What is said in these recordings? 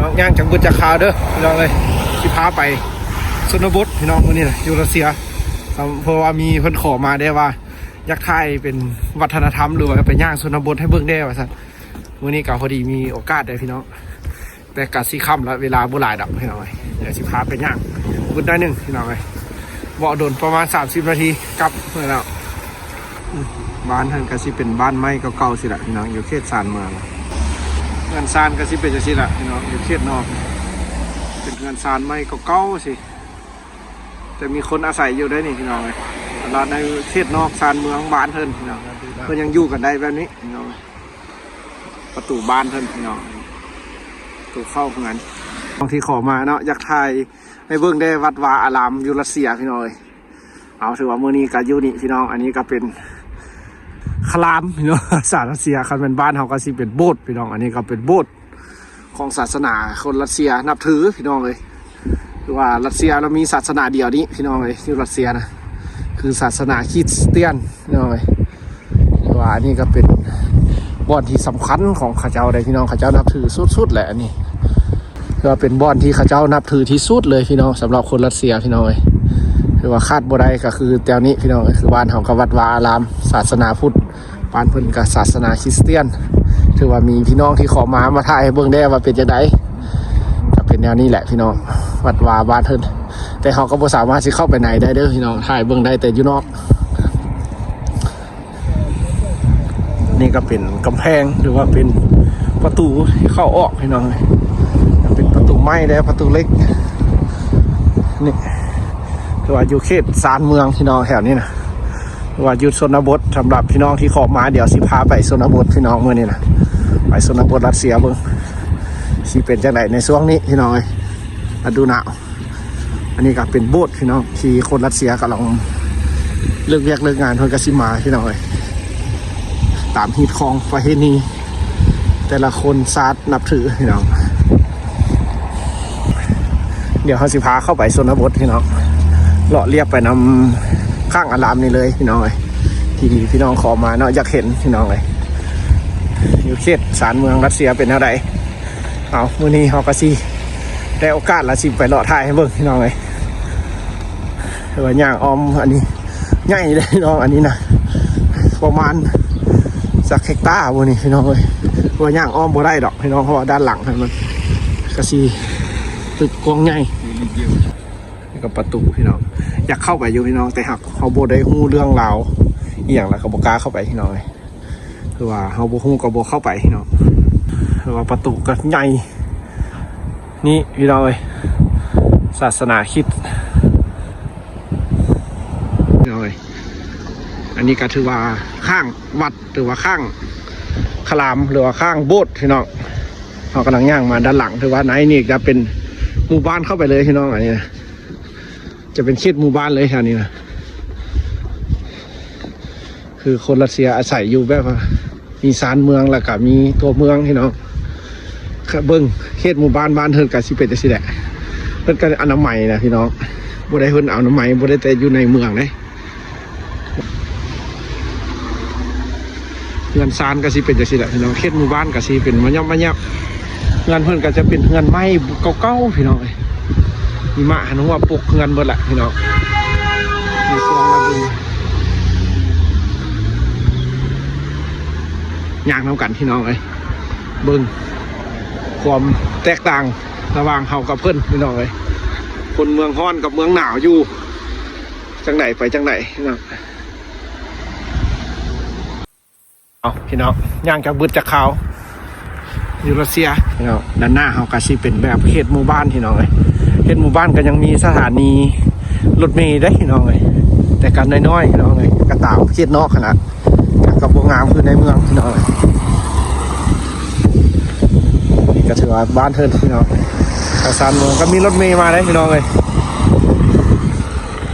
ເນາະ ຍ່າງຈັກບຶດຈັກຄາວເດີພີ່ນ້ອງເອີຍ ຊິພາໄປຊົນນະບົດພີ່ນ້ອງ ມື້ນີ້ນະ ຢູ່ຣັດເຊຍ ເພາະວ່າມີເພິ່ນຂໍມາເດ້ວ່າ ຢາກຖ່າຍເປັນວັດທະນະທຳ ຫຼືວ່າໄປຍ່າງຊົນນະບົດໃຫ້ເບິ່ງແດ່ວ່າຊັ້ນ. ມື້ນີ້ກໍພໍດີມີໂອກາດເດ້ພີ່ນ້ອງ ແຕ່ກໍຊິຄ່ຳລະ ເວລາບໍ່ຫຼາຍດອກພີ່ນ້ອງເອີຍ ດຽວຊິພາໄປຍ່າງບຶດໜ້ອຍໜຶ່ງພີ່ນ້ອງເອີຍ ເວົ້າດົນປະມານສາມສິບນາທີກັບແລ້ວ. ບ້ານເພິ່ນກໍຊິເປັນບ້ານໄມ້ເກົ່າໆຊີ້ລະພີ່ນ້ອງ ຢູ່ເຂດຊານເມືອງ ເຮືອນຊານກໍຊິເປັນຈັ່ງຊີ້ລະພີ່ນ້ອງ ຢູ່ເຂດນອກ ເປັນເຮືອນຊານໄມ້ເກົ່າໆຊີ້ ແຕ່ມີຄົນອາໄສຢູ່ໄດ໋ນີ້ພີ່ນ້ອງເອີຍ ລະໃນເຂດນອກຊານເມືອງບ້ານເພິ່ນພີ່ນ້ອງ ເພິ່ນຍັງຢູ່ກັນໄດ້ແບບນີ້ພີ່ນ້ອງ ປະຕູບ້ານເພິ່ນພີ່ນ້ອງ ປະຕູເຂົ້າເຮືອນ ບາງທີ່ຂໍມາເນາະ ຢາກຖ່າຍໃຫ້ເບິ່ງແດ່ ວັດວາອາລາມຢູ່ຣັດເຊຍພີ່ນ້ອງເອີຍ. ເອົາ ຖືວ່າມື້ນີ້ກໍຢູ່ນີ້ພີ່ນ້ອງ ອັນນີ້ກໍເປັນຄະລາມພີ່ນ້ອງ ພາສາຣັດເຊຍ ຄັນແມ່ນບ້ານເຮົາກໍຊິເປັນໂບດພີ່ນ້ອງ ອັນນີ້ກໍເປັນໂບດຂອງສາສະໜາຄົນຣັດເຊຍນັບຖືພີ່ນ້ອງເອີຍ ຄືວ່າຣັດເຊຍລາວມີສາສະໜາດຽວນີ້ພີ່ນ້ອງເອີຍ ຢູ່ຣັດເຊຍນະ ຄືສາສະໜາຄຣິສຕຽນພີ່ນ້ອງເອີຍ. ຖືວ່າອັນນີ້ກໍເປັນບ່ອນທີ່ສຳຄັນຂອງເຂົາເຈົ້າເດ້ພີ່ນ້ອງ ເຂົາເຈົ້ານັບຖືສຸດໆແຫຼະ ອັນນີ້ຖືວ່າເປັນບ່ອນທີ່ເຂົາເຈົ້ານັບຖືທີ່ສຸດເລີຍພີ່ນ້ອງ ສຳລັບຄົນຣັດເຊຍພີ່ນ້ອງເອີຍ. ຖືວ່າຂາດບໍ່ໄດ້ກໍຄືແຖວນີ້ພີ່ນ້ອງເອີຍ ຄືບ້ານເຮົາກໍວັດວາອາລາມ ສາສະໜາພຸດ ບ້ານເພິ່ນກໍສາສະໜາຄຣິສຕຽນ. ຖືວ່າມີພີ່ນ້ອງທີ່ຂໍມາ ມາຖ່າຍໃຫ້ເບິ່ງແດ່ວ່າເປັນຈັ່ງໃດ ກໍເປັນແນວນີ້ແຫຼະພີ່ນ້ອງ ວັດວາບ້ານເພິ່ນ ແຕ່ເຮົາກໍບໍ່ສາມາດຊິເຂົ້າໄປໃນໄດ້ເດີພີ່ນ້ອງ ຖ່າຍເບິ່ງໄດ້ແຕ່ຢູ່ນອກ. ນີ້ກໍເປັນກຳແພງ ຫຼືວ່າເປັນປະຕູທີ່ເຂົ້າອອກພີ່ນ້ອງ ເປັນປະຕູໄມ້ ແລະ ປະຕູເຫຼັກ. ນີ້ຖືວ່າຢູ່ເຂດຊານເມືອງພີ່ນ້ອງ ແຖວນີ້ນະ ຖືວ່າຢູ່ຊົນນະບົດ. ສຳລັບພີ່ນ້ອງທີ່ເຂົ້າມາ ດຽວຊິພາໄປຊົນນະບົດພີ່ນ້ອງ ມື້ນີ້ນະ ໄປຊົນນະບົດຣັດເຊຍເບິ່ງ ຊິເປັນຈັ່ງໃດໃນຊ່ວງນີ້ພີ່ນ້ອງເອີຍ ລະດູໜາວ. ອັນນີ້ກໍເປັນໂບດພີ່ນ້ອງ ທີ່ຄົນຣັດເຊຍກຳລັງເລີກວຽກເລີກງານ ເພິ່ນກໍຊິມາພີ່ນ້ອງເອີຍ ຕາມຮີດຄອງປະເພນີແຕ່ລະຄົນຊາດນັບຖືພີ່ນ້ອງ. ດຽວເຮົາຊິພາເຂົ້າໄປຊົນນະບົດພີ່ນ້ອງ ເລາະລຽບໄປນຳຂ້າງອາລາມນີ້ເລີຍພີ່ນ້ອງເອີຍ ທີ່ພີ່ນ້ອງຂໍມາເນາະ ຢາກເຫັນພີ່ນ້ອງເອີຍ ຢູ່ເຂດຊານເມືອງຣັດເຊຍເປັນແນວໃດ. ເອົາ ມື້ນີ້ເຮົາກໍຊິໄດ້ໂອກາດລະ ຊິໄປເລາະຖ່າຍໃຫ້ເບິ່ງພີ່ນ້ອງເອີຍ. ແຕ່ວ່າຍ່າງອ້ອມ ອັນນີ້ໃຫຍ່ເດ້ພີ່ນ້ອງ ອັນນີ້ນະ ປະມານຈັກເຮັກຕາບໍ່ນີ້ພີ່ນ້ອງເອີຍ. ວ່າຍ່າງອ້ອມບໍ່ໄດ້ດອກພີ່ນ້ອງ ເພາະວ່າດ້ານຫຼັງຫັ້ນມັນກໍຊິຕຶກກວ້າງໃຫຍ່. ນີ້ກໍປະຕູພີ່ນ້ອງ ຢາກເຂົ້າໄປຢູ່ພີ່ນ້ອງ ແຕ່ຫາກເຮົາບໍ່ໄດ້ຮູ້ເລື່ອງລາວອີ່ຫຍັງ ແລ້ວກໍບໍ່ກ້າເຂົ້າໄປພີ່ນ້ອງເອີຍ. ຄືວ່າເຮົາບໍ່ຮູ້ກໍບໍ່ເຂົ້າໄປເນາະ. ຄືວ່າປະຕູກໍໃຫຍ່ນີ້ພີ່ນ້ອງເອີຍ ສາສະໜາຄຣິດພີ່ນ້ອງເອີຍ. ອັນນີ້ກໍຖືວ່າຂ້າງວັດ ຫຼືວ່າຂ້າງຄະລາມ ຫຼືວ່າຂ້າງໂບດພີ່ນ້ອງ. ເຮົາກຳລັງຍ່າງມາດ້ານຫຼັງ ຖືວ່າໃນນີ້ຈະເປັນໝູ່ບ້ານເຂົ້າໄປເລີຍພີ່ນ້ອງ ອັນນີ້ນະ. ຈະເປັນເຂດໝູ່ບ້ານເລີຍແຖວນີ້ນະ ຄືຄົນຣັດເຊຍອາໄສຢູ່ແບບວ່າມີຊານເມືອງ ແລ້ວກະມີຕົວເມືອງພີ່ນ້ອງ. ເບິ່ງເຂດໝູ່ບ້ານ ບ້ານເພິ່ນກະຊິເປັນຈັ່ງຊີ້ແຫຼະ ເພິ່ນກະອະນາໄມນະພີ່ນ້ອງ ບໍ່ໄດ້ເພິ່ນອະນາໄມ ບໍ່ໄດ້ແຕ່ຢູ່ໃນເມືອງເດ້. ເຮືອນຊານກໍຊິເປັນຈັ່ງຊີ້ແຫຼະພີ່ນ້ອງ ເຂດໝູ່ບ້ານກໍຊິເປັນມະຫຍັບມະຫຍັບ. ເຮືອນເພິ່ນກໍຈະເປັນເຮືອນໄມ້ເກົ່າໆພີ່ນ້ອງເອີຍ. ຫິມະຫັ້ນຫົວປົກເຮືອນເບິດແຫຼະພີ່ນ້ອງ. ໃນຊ່ວງລະດູ ຍ່າງນຳກັນພີ່ນ້ອງເອີຍ ເບິ່ງຄວາມແຕກຕ່າງລະຫວ່າງເຮົາກັບເພິ່ນພີ່ນ້ອງເອີຍ. ຄົນເມືອງຮ້ອນກັບເມືອງໜາວຢູ່ ຈັ່ງໃດໄປຈັ່ງໃດເນາະ. ເອົາພີ່ນ້ອງ ຍ່າງຈັກບຶດຈັກຄາວ ຢູ່ຣັດເຊຍພີ່ນ້ອງ. ດ້ານໜ້າເຮົາກໍຊິເປັນແບບເຂດໝູ່ບ້ານພີ່ນ້ອງເອີຍ. ເຂດໝູ່ບ້ານກໍຍັງມີສະຖານີລົດເມເດ້ພີ່ນ້ອງເອີຍ ແຕ່ກໍນ້ອຍໆພີ່ນ້ອງເອີຍ ກໍຕາມເຂດນອກຫັ້ນນະ ກໍບໍ່ງາມຄືໃນເມືອງພີ່ນ້ອງເອີຍ. ນີ້ກໍຖືວ່າບ້ານເພິ່ນພີ່ນ້ອງ ທາງຊານເມືອງກໍມີລົດເມມາໄດ້ພີ່ນ້ອງເອີຍ.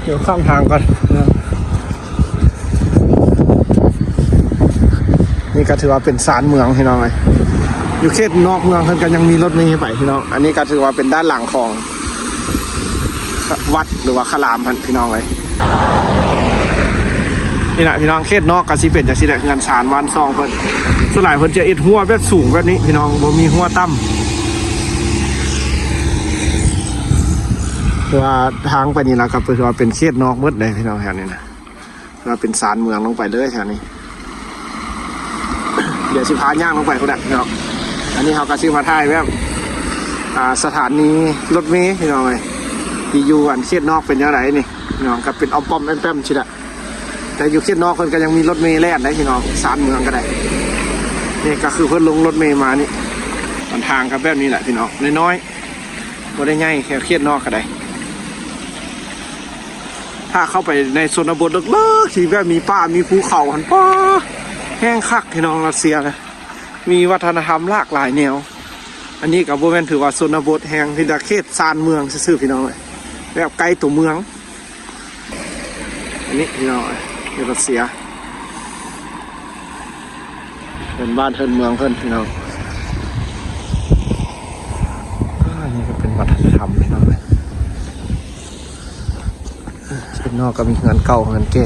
ດຽວຂ້າມທາງກ່ອນ. ນີ້ກໍຖືວ່າເປັນຊານເມືອງພີ່ນ້ອງເອີຍ. ຢູ່ເຂດນອກເມືອງເພິ່ນກໍຍັງມີລົດເມໄປພີ່ນ້ອງ. ອັນນີ້ກໍຖືວ່າເປັນດ້ານຫຼັງຂອງວັດ ຫຼືວ່າຄະລາມຫັ້ນພີ່ນ້ອງເອີຍ. ນີ້ລະພີ່ນ້ອງ ເຂດນອກກໍຊິເປັນຈັ່ງຊີ້ແຫຼະ ເຮືອນຊານບ້ານຊ່ອງເພິ່ນ. ສ່ວນຫຼາຍເພິ່ນຈະເຮັດຮົ້ວແບບສູງແບບນີ້ພີ່ນ້ອງ ບໍ່ມີຮົ້ວຕ່ຳ. ຄືວ່າທາງໄປນີ້ລະກໍຄືວ່າເປັນເຂດນອກໝົດເດ້ພີ່ນ້ອງ ແຖວນີ້ນະ ຄືວ່າເປັນຊານເມືອງລົງໄປເລີຍແຖວນີ້. ດຽວຊິພາຍ່າງລົງໄປພຸ້ນແຫຼະພີ່ນ້ອງ. ອັນນີ້ເຮົາກໍຊິມາຖ່າຍແບບ ອ່າ ສະຖານີລົດເມພີ່ນ້ອງເອີຍ ທີ່ຢູ່ອັນເຂດນອກເປັນແນວໃດນີ້ພີ່ນ້ອງ. ກໍເປັນອ້ອມປ້ອມແອ້ມແປ້ມຊີ້ແຫຼະ ແຕ່ຢູ່ເຂດນອກເພິ່ນກໍຍັງມີລົດເມແລ່ນໄດ້ພີ່ນ້ອງ ຊານເມືອງກໍໄດ້. ນີ້ກໍຄືເພິ່ນລົງລົດເມມານີ້ ມັນທາງກໍແບບນີ້ແຫຼະພີ່ນ້ອງ ນ້ອຍໆ ບໍ່ໄດ້ໃຫຍ່ ແຖວເຂດນອກກໍໄດ້. ຖ້າເຂົ້າໄປໃນຊົນນະບົດເລິກໆ ທີ່ແບບມີປ່າມີພູເຂົາຫັ້ນ ປ້າ ແຮງຄັກພີ່ນ້ອງ. ຣັດເຊຍນະ ມີວັດທະນະທຳຫຼາກຫຼາຍແນວ. ອັນນີ້ກໍບໍ່ແມ່ນຖືວ່າຊົນນະບົດແຮງ ມີແຕ່ເຂດຊານເມືອງຊື່ໆ ພີ່ນ້ອງເອີຍ ແບບໃກ້ຕົວເມືອງ. ອັນນີ້ພີ່ນ້ອງເອີຍ ຢູ່ຣັດເຊຍ ເປັນບ້ານເຮືອນເມືອງເພິ່ນພີ່ນ້ອງ. ອາ ນີ້ກໍເປັນວັດທະນະທຳພີ່ນ້ອງເອີຍ. ເຂດນອກກໍມີເຮືອນເກົ່າເຮືອນແກ່.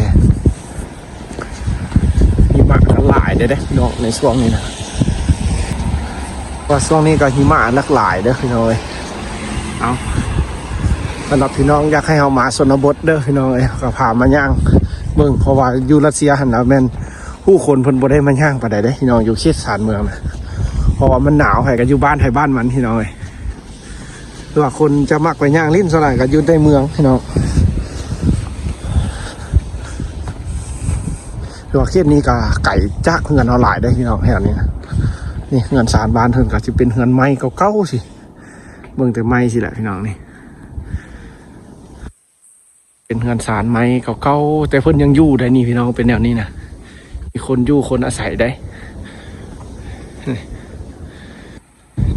ຫິມະກໍຫຼາຍເດ້ເນາະໃນຊ່ວງນີ້ນະ ວ່າຊ່ວງນີ້ກໍຫິມະຫຼາກຫຼາຍເດີ້ພີ່ນ້ອງເອີຍ. ເອົາ ສຳລັບພີ່ນ້ອງຢາກໃຫ້ເຮົາມາຊົນນະບົດເດີ້ພີ່ນ້ອງເອີຍ ກໍພາມາຍ່າງເບິ່ງ ເພາະວ່າຢູ່ຣັດເຊຍຫັ້ນນະ ແມ່ນຜູ້ຄົນເພິ່ນບໍ່ໄດ້ມາຍ່າງປານໃດເດ້ພີ່ນ້ອງ ຢູ່ເຂດຊານເມືອງນະ ເພາະວ່າມັນໜາວ ໃຜກໍຢູ່ບ້ານໃຜບ້ານມັນພີ່ນ້ອງເອີຍ. ຫຼືວ່າຄົນຈະມັກໄປຍ່າງຫຼິ້ນ ສ່ວນຫຼາຍກໍຢູ່ໃນເມືອງພີ່ນ້ອງ. ຫຼືວ່າເຂດນີ້ກໍໄກຈາກເຮືອນເຮົາຫຼາຍເດ້ພີ່ນ້ອງ ແຖວນີ້ນະ. ນີ້ເຮືອນຊານບ້ານເພິ່ນກໍຊິເປັນເຮືອນໄມ້ເກົ່າໆ ຊິ ເບິ່ງແຕ່ໄມ້ຊິແຫຼະພີ່ນ້ອງນີ້. ເປັນເຮືອນຊານໄມ້ເກົ່າໆ ແຕ່ເພິ່ນຍັງຢູ່ໄດ້ນີ້ພີ່ນ້ອງ ເປັນແນວນີ້ນະ ມີຄົນຢູ່ຄົນອາໄສໄດ້.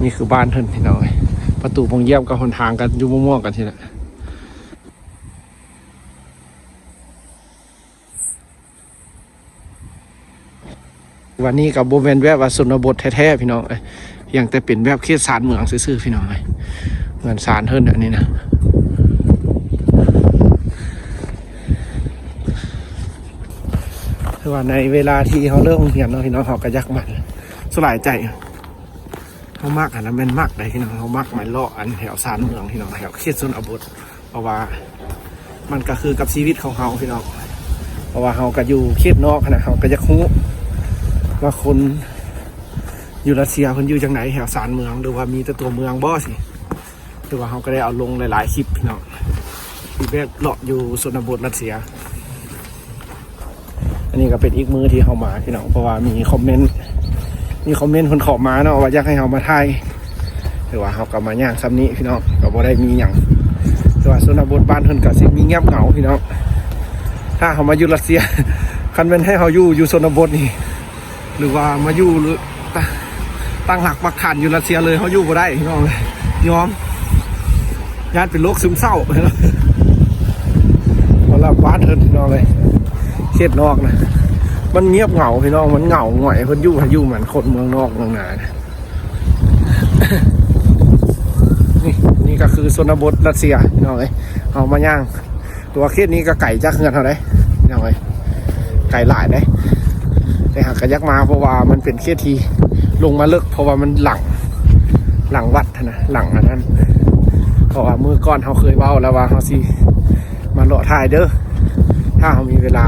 ນີ້ຄືບ້ານເພິ່ນພີ່ນ້ອງເອີຍ ປະຕູໂຮງຢ້ຽມກັບຫົນທາງກໍຢູ່ມ່ວງໆ ກັນຊີ້ແຫຼະ. ວັນນີ້ກໍບໍ່ແມ່ນແບບວ່າຊົນນະບົດແທ້ໆ ພີ່ນ້ອງເອີຍ ພຽງແຕ່ເປັນແບບເຂດຊານເມືອງຊື່ໆ ພີ່ນ້ອງເອີຍ. ເຮືອນຊານເພິ່ນອັນນີ້ນະ ຄືວ່າໃນເວລາທີ່ເຮົາເລີກໂຮງຮຽນເນາະ ພີ່ນ້ອງ ເຮົາກໍຢາກມາສະຫຼາຍໃຈ. ເຮົາມັກຫັ້ນນະ ແມ່ນມັກໄດ໋ພີ່ນ້ອງ ເຮົາມັກມາເລາະອັນແຖວຊານເມືອງພີ່ນ້ອງ ແຖວເຂດຊົນນະບົດ ເພາະວ່າມັນກໍຄືກັບຊີວິດຂອງເຮົາພີ່ນ້ອງ. ເພາະວ່າເຮົາກໍຢູ່ເຂດນອກຫັ້ນນະ ເຮົາກໍຢາກຮູ້ວ່າຄົນຢູ່ຣັດເຊຍເພິ່ນຢູ່ຈັ່ງໃດ ແຖວຊານເມືອງ ຫຼືວ່າມີແຕ່ຕົວເມືອງບໍ່ຊີ້. ຖືວ່າເຮົາກໍໄດ້ເອົາລົງຫຼາຍໆ ຄລິບພີ່ນ້ອງ ທີ່ແບບເລາະຢູ່ຊົນນະບົດຣັດເຊຍ. ອັນນີ້ກໍເປັນອີກມື້ທີ່ເຮົາມາພີ່ນ້ອງ ເພາະວ່າມີຄອມເມັນ ມີຄອມເມັນເພິ່ນເຂົ້າມາເນາະ ວ່າຢາກໃຫ້ເຮົາມາຖ່າຍ ແຕ່ວ່າເຮົາກໍມາຍ່າງຊ່ຳນີ້ພີ່ນ້ອງ ກໍບໍ່ໄດ້ມີຫຍັງ. ແຕ່ວ່າຊົນນະບົດບ້ານເພິ່ນກໍຊິມີງຽບເຫງົາພີ່ນ້ອງ. ຖ້າເຮົາມາຢູ່ຣັດເຊຍ ຄັນແມ່ນໃຫ້ເຮົາຢູ່ ຢູ່ຊົນນະບົດນີ້ ຫຼືວ່າມາຢູ່ ຕ- ຕັ້ງຫຼັກປັກຖານຢູ່ຣັດເຊຍເລີຍ ເຮົາຢູ່ບໍ່ໄດ້ພີ່ນ້ອງເອີຍ ຍອມ ຢ້ານເປັນໂລກຊຶມເສົ້າ. ສຳລັບບ້ານເພິ່ນພີ່ນ້ອງເອີຍ ເຂດນອກນະ ມັນງຽບເຫງົາພີ່ນ້ອງ ມັນເຫງົາຫງອຍ ເພິ່ນຢູ່ໃຜຢູ່ມັນ ຄົນເມືອງນອກເມືອງນານະ. ນີ້ ນີ້ກໍຄືຊົນນະບົດຣັດເຊຍພີ່ນ້ອງເອີຍ ເຮົາມາຍ່າງ ຕົວເຂດນີ້ກໍໄກຈາກເຮືອນເຮົາເດ້ພີ່ນ້ອງເອີຍ ໄກຫຼາຍເດ້ ແຕ່ຫາກກໍຢາກມາ ເພາະວ່າມັນເປັນເຂດທີ່ລົງມາເລິກ ເພາະວ່າມັນຫຼັງ ຫຼັງວັດຫັ້ນນະ ຫຼັງອັນນັ້ນ. ເພາະວ່າມື້ກ່ອນເຮົາເຄີຍເວົ້າແລ້ວວ່າເຮົາຊິມາເລາະຖ່າຍເດີ້ ຖ້າເຮົາມີເວລາ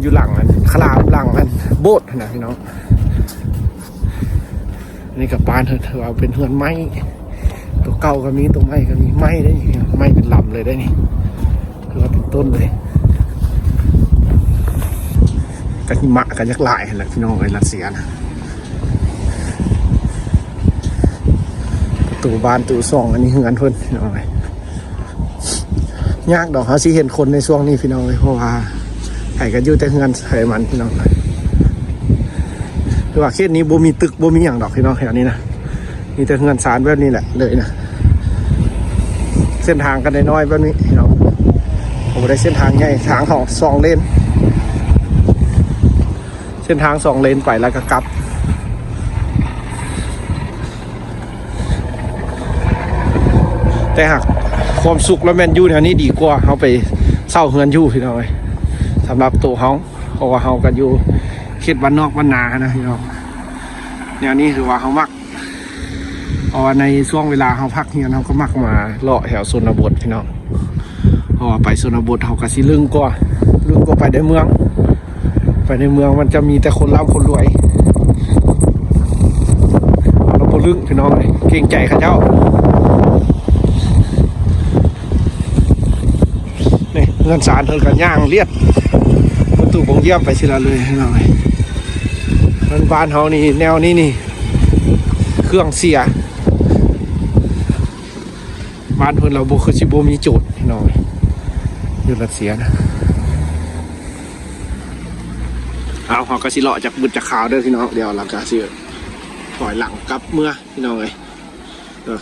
ຢູ່ຫຼັງອັນຄະລາມ ຫຼັງອັນໂບດຫັ້ນນະພີ່ນ້ອງ. ອັນນີ້ກໍບ້ານເພິ່ນ ຖືວ່າເປັນເຮືອນໄມ້ ຕົວເກົ່າກໍມີ ຕົວໃໝ່ກໍມີ ໄມ້ໄດ້ນີ້ ໄມ້ເປັນລຳເລີຍໄດ້ນີ້ ຖືວ່າເປັນຕົ້ນເລີຍ. ກໍຫິມະກໍຢາກຫຼາຍຫັ້ນແຫຼະພີ່ນ້ອງເອີຍ ຣັດເຊຍນະ. ປະຕູບ້ານ ປະຕູຊ່ອງ ອັນນີ້ເຮືອນເພິ່ນພີ່ນ້ອງເອີຍ. ຍາກດອກ ເຮົາຊິເຫັນຄົນໃນຊ່ວງນີ້ພີ່ນ້ອງເອີຍ ເພາະວ່າໃຜກໍຢູ່ແຕ່ເຮືອນໃຜມັນພີ່ນ້ອງ. ຄືວ່າເຂດນີ້ບໍ່ມີຕຶກ ບໍ່ມີຫຍັງດອກພີ່ນ້ອງ ແຖວນີ້ນະ ມີແຕ່ເຮືອນຊານແບບນີ້ແຫຼະເລີຍນະ. ເສັ້ນທາງກໍນ້ອຍໆ ແບບນີ້ພີ່ນ້ອງ ບໍ່ໄດ້ເສັ້ນທາງໃຫຍ່ ທາງສອງເລນ ເສັ້ນທາງສອງເລນໄປແລ້ວກໍກັບ. ແຕ່ຫາກຄວາມສຸກແລ້ວແມ່ນຢູ່ແນວນີ້ດີກວ່າເຮົາໄປເຊົ່າເຮືອນຢູ່ພີ່ນ້ອງເອີຍ ສຳລັບໂຕເຮົາ ເພາະວ່າເຮົາກໍຢູ່ເຂດບ້ານນອກບ້ານນານະພີ່ນ້ອງ. ແນວນີ້ຖືວ່າເຮົາມັກ ເພາະວ່າໃນຊ່ວງເວລາເຮົາພັກຮຽນ ເຮົາກໍມັກມາເລາະແຖວຊົນນະບົດພີ່ນ້ອງ. ເພາະວ່າໄປຊົນນະບົດເຮົາກໍຊິລຶ້ງກວ່າ ລຶ້ງກວ່າໄປໃນເມືອງ. ໄປໃນເມືອງມັນຈະມີແຕ່ຄົນລ່ຳຄົນລວຍ. ເຮົາບໍ່ລຶ້ງພີ່ນ້ອງເອີຍ ເກງໃຈເຂົາເຈົ້າ. ນີ້ເຮືອນຊານເພິ່ນກໍຍ່າງລຽດປະຕູໂຮງຢ້ຽມໄປຊີ້ລະເລີຍພີ່ນ້ອງເອີຍ. ບ້ານເຮົານີ້ແນວນີ້ນີ້ ເຄື່ອງເສຍ. ບ້ານເພິ່ນລະບໍ່ ຄືຊິບໍ່ມີໂຈນພີ່ນ້ອງເອີຍ ຢູ່ຣັດເຊຍນະ. ເອົາ ເຮົາກໍຊິເລາະຈັກບຶດຈັກຄາວເດີພີ່ນ້ອງ. ດຽວເຮົາກໍຊິຖອຍຫຼັງກັບເມືອພີ່ນ້ອງເອີຍ.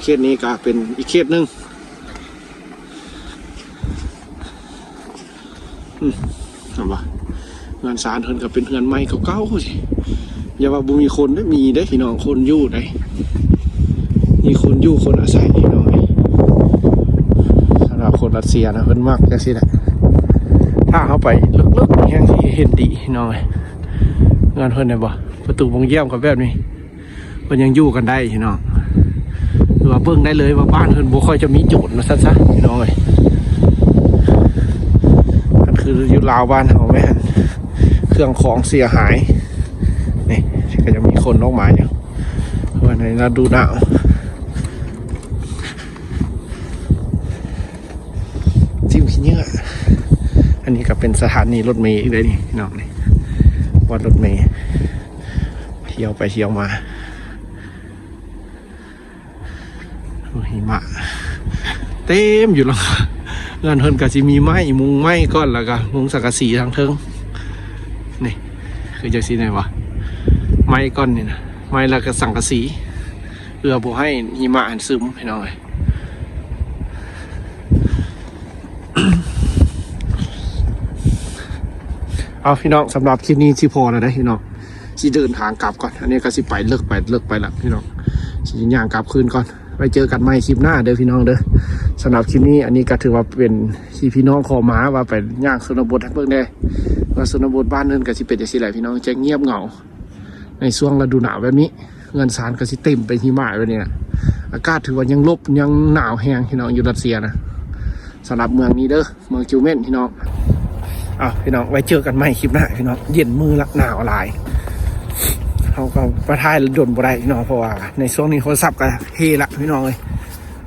ເຂດນີ້ກໍເປັນອີກເຂດໜຶ່ງ. ອືມ ເຫັນບໍ່ ເຮືອນຊານເພິ່ນກໍເປັນເຮືອນໄມ້ເກົ່າໆ. ຢ່າວ່າບໍ່ມີຄົນເດ້ ມີເດ້ພີ່ນ້ອງ ຄົນຢູ່ເດ້ ມີຄົນຢູ່ຄົນອາໄສພີ່ນ້ອງເອີຍ. ສຳລັບຄົນຣັດເຊຍນະ ເພິ່ນມັກຈັ່ງຊີ້ແຫຼະ. ຖ້າເຮົາໄປເລິກໆແຮ່ງຊິເຫັນດີພີ່ນ້ອງເອີຍ. ເຮືອນເພິ່ນເຫັນບໍ່ ປະຕູໂຮງຢ້ຽມກໍແບບນີ້. ເພິ່ນຍັງຢູ່ກັນໄດ້ພີ່ນ້ອງ. ຄືວ່າເບິ່ງໄດ້ເລີຍວ່າບ້ານເພິ່ນບໍ່ຄ່ອຍຈະມີໂຈນວ່າຊັ້ນຊະພີ່ນ້ອງເອີຍ. ຄັນຄືຢູ່ລາວບ້ານເຮົາແມ່ນເຄື່ອງຂອງເສຍຫາຍ. ນີ້ກໍຍັງມີຄົນອອກມາຢູ່ ເພາະວ່າໃນລະດູໜາວ. ຈິ້ມຂີ້ເຫຍື້ອ. ອັນນີ້ກໍເປັນສະຖານີລົດເມອີກເດ້ນີ້ພີ່ນ້ອງ ນີ້ວັດລົດເມ. ທ່ຽວໄປທ່ຽວມາ ໂອ້ ຫິມະເຕັມຢູ່ຫຼັງຄາ. ເຮືອນເພິ່ນກໍຊິມີໄມ້ ມຸງໄມ້ກ່ອນ ແລ້ວກໍມຸງສັງກະສີທາງເທິງ. ນີ້ຄືຈັ່ງຊີ້ແມ່ນບໍ່ ໄມ້ກ່ອນນີ້ນະ ໄມ້ແລ້ວກໍສັງກະສີ ເພື່ອບໍ່ໃຫ້ຫິມະຫັ້ນຊຶມພີ່ນ້ອງເອີຍ. ເອົາ ພີ່ນ້ອງ ສຳລັບຄລິບນີ້ຊິພໍແລ້ວເດ້ພີ່ນ້ອງ ຊິເດີນທາງກັບກ່ອນ. ອັນນີ້ກໍຊິໄປເລິກໄປເລິກໄປລະພີ່ນ້ອງ ຊິຍ່າງກັບຄືນກ່ອນ. ໄວ້ເຈີກັນໃໝ່ຄລິບໜ້າເດີພີ່ນ້ອງເດີ. ສຳລັບຄລິບນີ້ ອັນນີ້ກໍຖືວ່າເປັນທີ່ພີ່ນ້ອງຂໍມາວ່າໄປຍ່າງຊົນນະບົດໃຫ້ເບິ່ງແດ່ ວ່າຊົນນະບົດບ້ານເພິ່ນກໍຊິເປັນຈັ່ງຊີ້ແຫຼະພີ່ນ້ອງ ຈະງຽບເຫງົາ. ໃນຊ່ວງລະດູໜາວແບບນີ້ ເຮືອນຊານກໍຊິເຕັມໄປຫິມະແບບນີ້ນະ. ອາກາດຖືວ່າຍັງລົບ ຍັງໜາວແຮງພີ່ນ້ອງ ຢູ່ຣັດເຊຍນະ. ສຳລັບເມືອງນີ້ເດີ ເມືອງຈູເມັນພີ່ນ້ອງ. ເອົາ ພີ່ນ້ອງ ໄວ້ເຈີກັນໃໝ່ຄລິບໜ້າພີ່ນ້ອງ. ເຢັນມື້ລະ ໜາວຫຼາຍ. ເຮົາກໍມາຖ່າຍດົນບໍ່ໄດ້ພີ່ນ້ອງ ເພາະວ່າໃນຊ່ວງນີ້ໂທລະສັບກໍເພລະພີ່ນ້ອງເອີຍ.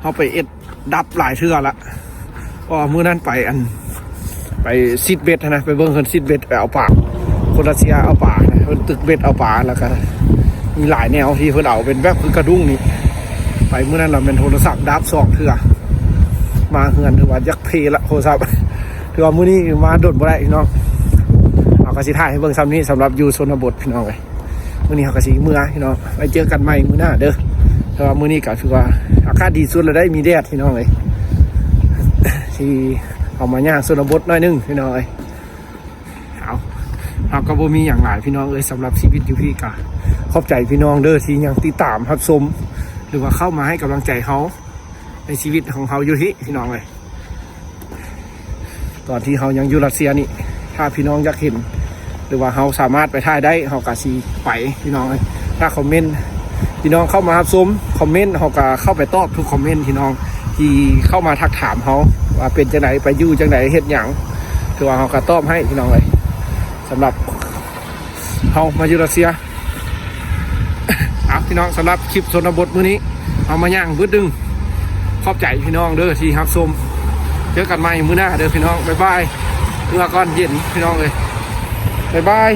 ເຮົາໄປເອັດດັບຫຼາຍເທື່ອລະ ເພາະວ່າມື້ນັ້ນໄປອັນ ໄປຊິດເບັດຫັ້ນນະ ໄປເບິ່ງເພິ່ນຊິດເບັດ ໄປເອົາປາ ຄົນຣັດເຊຍເອົາປາ ເພິ່ນຕຶກເບັດເອົາປາ ແລ້ວກໍມີຫຼາຍແນວທີ່ເພິ່ນເອົາ ເປັນແບບຄືກະດຸ້ງນີ້. ໄປມື້ນັ້ນລະແມ່ນໂທລະສັບດັບສອງເທື່ອ. ມາເຮືອນຖືວ່າຢາກເພລະໂທລະສັບ. ຖືວ່າມື້ນີ້ມາດົນບໍ່ໄດ້ພີ່ນ້ອງ. ເຮົາກໍຊິຖ່າຍໃຫ້ເບິ່ງສ່ຳນີ້ ສຳລັບຢູ່ຊົນນະບົດພີ່ນ້ອງເອີຍ. ມື້ນີ້ເຮົາກໍຊິເມືອພີ່ນ້ອງ ໄວ້ເຈີກັນໃໝ່ມື້ໜ້າເດີ. ແຕ່ວ່າມື້ນີ້ກໍຖືວ່າອາກາດດີສຸດແລ້ວໄດ໋ ມີແດດພີ່ນ້ອງເອີຍ ທີ່ເຮົາມາຍ່າງຊົນນະບົດໜ້ອຍໜຶ່ງພີ່ນ້ອງເອີຍ. ເອົາ ເຮົາກໍບໍ່ມີຫຍັງຫຼາຍພີ່ນ້ອງເອີຍ. ສຳລັບຊີວິດຢູ່ພີ້ກໍຂອບໃຈພີ່ນ້ອງເດີ ທີ່ຍັງຕິດຕາມຮັບຊົມ ຫຼືວ່າເຂົ້າມາໃຫ້ກຳລັງໃຈເຮົາ ໃນຊີວິດຂອງເຮົາຢູ່ທີ່ພີ່ນ້ອງເອີຍ. ຕອນທີ່ເຮົາຍັງຢູ່ຣັດເຊຍນີ້ ຖ້າພີ່ນ້ອງຢາກເຫັນ ຫຼືວ່າເຮົາສາມາດໄປຖ່າຍໄດ້ ເຮົາກໍຊິໄປພີ່ນ້ອງເອີຍ. ຖ້າຄອມເມັນ ພີ່ນ້ອງເຂົ້າມາຮັບຊົມຄອມເມັນ ເຮົາກໍເຂົ້າໄປຕອບທຸກຄອມເມັນພີ່ນ້ອງ ທີ່ເຂົ້າມາທັກຖາມເຮົາວ່າເປັນຈັ່ງໃດ ໄປຢູ່ຈັ່ງໃດ ເຮັດຫຍັງ ຖືວ່າເຮົາກໍຕອບໃຫ້ພີ່ນ້ອງເອີຍ. ສຳລັບ ເຮົາມາຢູ່ຣັດເຊຍ. ເອົາ ພີ່ນ້ອງ ສຳລັບຄລິບຊົນນະບົດມື້ນີ້ ເຮົາມາຍ່າງບຶດດຶງ. ຂອບໃຈພີ່ນ້ອງເດີທີ່ຮັບຊົມ. ເຈີກັນໃໝ່ມື້ໜ້າເດີພີ່ນ້ອງ. ບາຍບາຍ. ເມືອກ່ອນ ເຢັນພີ່ນ້ອງເອີຍ. ບາຍບາຍ.